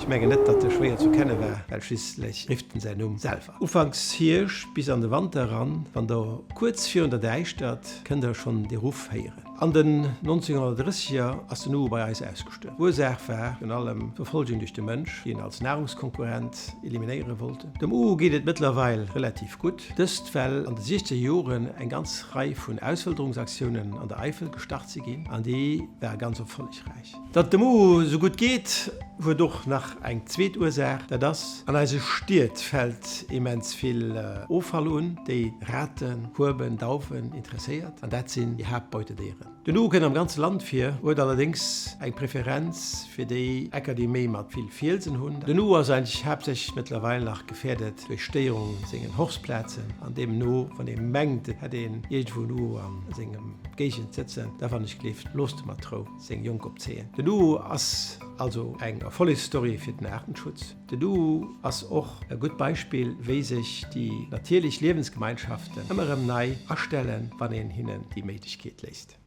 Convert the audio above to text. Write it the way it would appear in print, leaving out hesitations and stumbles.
Ech mengen net, datt e schwéier zu kenne war, well schliisslech rifft en säin Numm selwer. Ufanks Hierscht bis an de Wanter eran, wann der kuerz virun der Däischtert, kënnt der schonn dee Ruff héieren. An den 1930 er ass den Uhu bei eis ausgestuerwen. Ursaach war virun allem d'Verfolgung duerch de Mënsch, déi en als Nahrungskonkurrent eliminéiere wollten. Dem Uhu geet et mëttlerweil relativ gutt, dëst well an de 60er Joren eng ganz Rei vun Auswëlderungsaktiounen an der Eifel gestart si ginn an déi ware ganz erfollegräich. Datt et dem Uhu esou gutt geet, huet och nach eng zweet Ursaach, dat ass, an eise Stied fält immens vill Offall un, déi Raten, Kueben, Dauwen interesséiert, an dat sinn déi Haaptbeutedéieren. Den Uhu kënnt am ganze Land vir, huet allerdéngs eng Preferenz fir déi Ecker, déi méi mat vill Fielsen hunn. Den Uhu ass eigentlech haaptsächlech mëttlerweil nach gefäerdet duerch Stéierung sengen Horstplazen, an deemno, wann ee mengt, et hätt een iergendwou en Uhu a sengem Géigend sëtzen, da wann ech gleeft, loosst e mat Rou. Seng Jonk opzéien. Den Uhu ass also eng Erfollegsstory fir den Aartenschutz. Den Uhu ass och e gutt Beispill, wéi sech déi natierlech Liewensgemeinschaften ëmmer erëm nei astellen, wann een hinnen déi Méiglechkeet léisst.